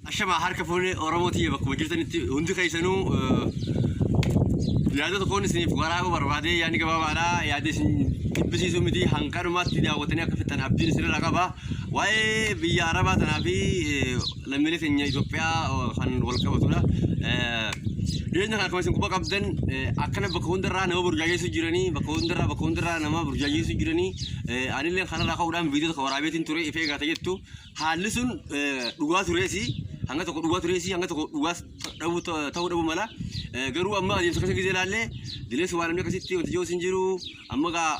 Ashamaa harka fuunee Oromoo tiyya bakkuma jirtanitti hundi keessanuu yaada tokkoon isiniif waraabuu barbaadee yaadni gabaabaadha. Yaada isin jibbisiisuu miti hanqanumaatti daawwatanii akka fixan abdiin isinirraa qaba. Waa'ee biyya Arabaa tanaa fi lammiilee keenya Itoophiyaa kan wal qabatudha. Dhiyeenya kana akkuma isin quba qabdan akkana bakka hundarraa nama burjaajeessuu jiranii bakka hundarraa bakka hundarraa nama burjaajeessuu jiranii anillee kanarraa ka'uudhaan viidiyoo tokko waraabeetiin ture ifee eegaata jettu. Haalli sun dhugaa tureesi hanga tokko dhugaa tureesi hanga tokko dhugaas dhabuu ta'uu dhabuu mala. Garuu amma adeemsa keessa gisee ilaalle dilees waan namni akkasitti wanti jiru hin jiru amma gaa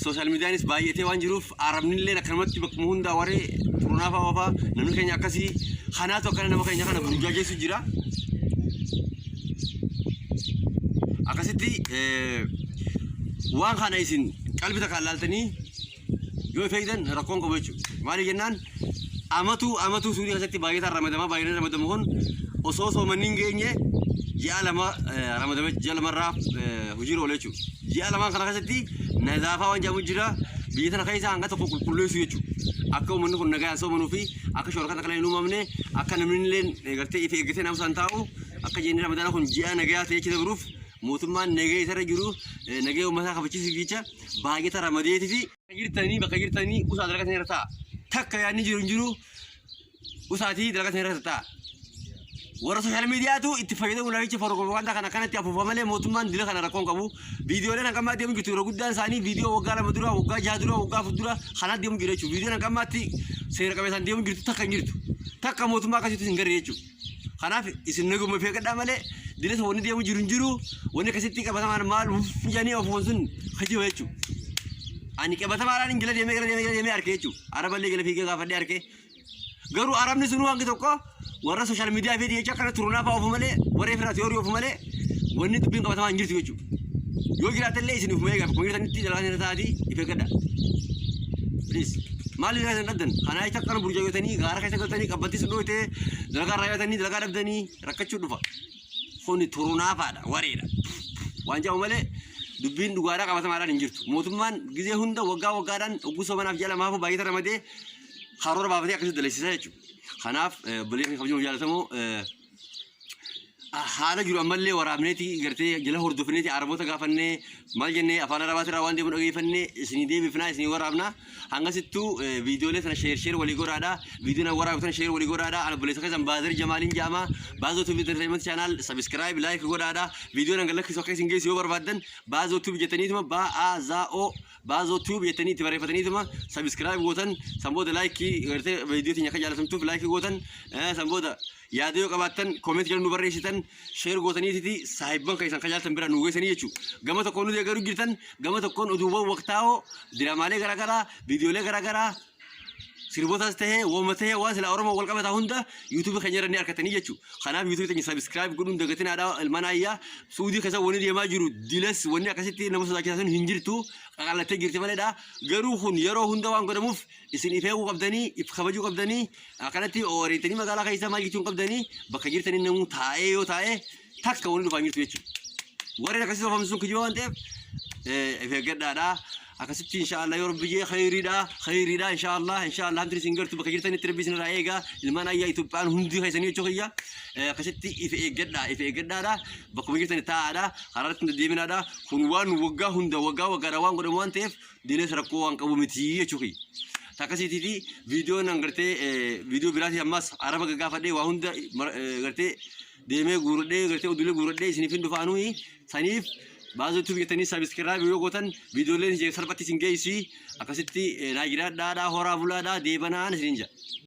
sooshaal miidiyaanis baay'atee waan jiruuf arabni illee akkanumatti bakkuma hundaa waree xurunaa fa'aa oofaa namni keenya akkasii kanaatu akkana nama keenya kana burjaajeessu jira. Akkasitti waan kana isin qalbii takkaan laaltanii yoo if eegdan rakkoon qabu jechuudha. Maaliif jennaan amatuu amatuu suudii keessatti baay'ataan ramadamaa baay'inaan ramadamu kun osoo soomanni hin geenye ji'a lama ramadame ji'a lamarraa hojiirra oola jechuudha. Ji'a lamaan kana keessatti nazaafaa waan jedhamu jira biyya tana keessa hanga tokko qulqulleessuu jechuudha. Akka uummanni kun nagaan soomanuu fi akka shoora kana hin uumamne akka namni illee gartee if eeggatee naamusaan taa'u akka ji'ni ramadaana kun ji'a nagayaa ta'ee achi dabruuf mootummaan nagaya isarra jiru nagaya uummataa kabachiisuuf jecha baay'ata ramadeetiti. Jirtanii bakka jirtanii usaa dalagaa sana irra ta'a. Takka yaadni jiru hin jiru usaatii dalagaa sana irra ta'a. Warra sooshaal miidiyaatu itti fayyadamuudhaaf jecha propagaandaa kana akkanatti afuufa malee mootummaan dila kana rakkoon qabu. Viidiyooleen hanga ammaa deemu jirtu yeroo guddaan isaanii viidiyoo waggaa 2 dura, waggaa 6 dura, waggaa 4 dura kanaa deemu jira jechuudha. Viidiyoon hanga ammaatti seera qabeessaan deemu jirtu takka hin jirtu. Takka mootummaa akkasitti hin garre jechuudha. Kanaaf isin naguma of eeggadhaa malee dileessa wanni deemu jiru hin jiru wanni akkasitti qabatamaan maal jedhanii ofuun sun kijiba jechuudha. Ani qabatamaadhaan hin jala deemee jala deemee jala deemee arke jechuudha. Araballee jala fiigee gaafadhee arke. Garuu arabni sunuu hangi tokko warra sooshaal miidiyaa fi jecha akkana turunaa fa'aa ofu malee warra ifirraa tiyoorii ofu malee wanni dubbiin qabatamaa hin jirtu jechuudha. Yoo jiraate illee isin ofuma eegaa akkuma jirtanitti dalagaa sana ta'aatii if eeggadha. Please. Maal irraa isin dhabdan? Kanaa jecha akkana burjaajotanii gaara keessa galtanii qabbantii sun dhooytee dalagaa irraa yaatanii dalagaa dhabdanii rakkachuu dhufa. Kuni turunaafaadha wareedha. Waan jedhamu malee dubbiin dhugaadhaa qabatamaadhaan hin jirtu. Mootummaan gizee hunda waggaa waggaadhaan ogguu soomanaaf ji'a lamaafu baay'ata ramadee karoora baafatee akkasitti dalagsiisaa jechuudha. Kanaaf obboleessa kabajamoo jaallatamoo haala jiru ammallee waraabneeti gartee jala hordofneeti araboota gaafannee maal jennee afaan arabaatirraa waan deemu dhageeffannee isinii deebifnaa isinii waraabnaa hangasittuu viidiyoolee sana sheer sheer walii godhaadha viidiyoo na waraabu sana sheer walii godhaadha ana obboleessa keessan Baazir Jamaaliin jedhama Baazoo Tube Entertainment Channel subscribe like godhaadha viidiyoo nan gadlakkisu akka isin geessu yoo barbaaddan Baazoo Tube jettaniituma baa a za o Baazoo Tube jettanii itti barreeffataniituma subscribe gootan san booda like gartee viidiyoo teenya akka jaalatamtuuf like gootan san booda Yaada yoo qabaattan comment jala nu barreessitan share gootaniititi saahibban keessan kan jaalatan bira nu geessanii jechuudha. Gama tokkoon nu deeggaruu jirtan gama tokkoon oduuwwan waqtaa'oo diraamaalee garaagaraa viidiyoolee garaagaraa sirbootas tahee wooma tahee waan sila Oromoo wal qabataa hunda yuutuubii keenya irra ni argatanii jechuudha. Kanaaf yuutuubii keenya sabiskiraayib godhuun dagatinaadha ilmaan ayyaa Suudii keessa wanni deemaa jiru dilas wanni akkasitti nama sodaachisaa sun hin jirtu qaqallattee jirti maleedha. Garuu kun yeroo hunda waan godhamuuf isin if eeguu qabdanii if kabajuu qabdanii Akkanatti wareegtanii magaalaa keessa maal jechuu hin qabdanii bakka jirtanii namuu taa'ee yoo taa'e takka wanni dhufaa hin jirtu jechuudha. Warreen akkasii soofamtu sun kijiba waan ta'eef if eeggadhaadha. Akkasitti inshaallah yoo rabbi jee khayriidha khayriidha inshaallah inshaallah hamtuun isin gartu bakka jirtanitti rabbi isin irraa eega ilmaan ayyaa Itoophiyaan hundi keessanii jechuu kiyya akkasitti if eeggadha if eeggadhaadha bakkuma jirtani taa'aadha karaa irratti hin deddeebinaadha kun waan waggaa hunda waggaa waggaadha waan godhamu waan ta'eef diinis rakkoo waan qabu miti jechuu kiyya. Takkasiitii fi viidiyoo nan gartee viidiyoo biraatii ammas araba gaggaafadhee waa hunda gartee deemee guuradhee gartee oduulee guuradhee isiniif hin dhufaanuyi saniif baazoo tubi jettanii sabiskiraayib yoo gootan viidiyooleen salphatti isin geessi akkasitti naa jiraadhaadhaa horaa bulaadhaa deebanaan isiniin jedha.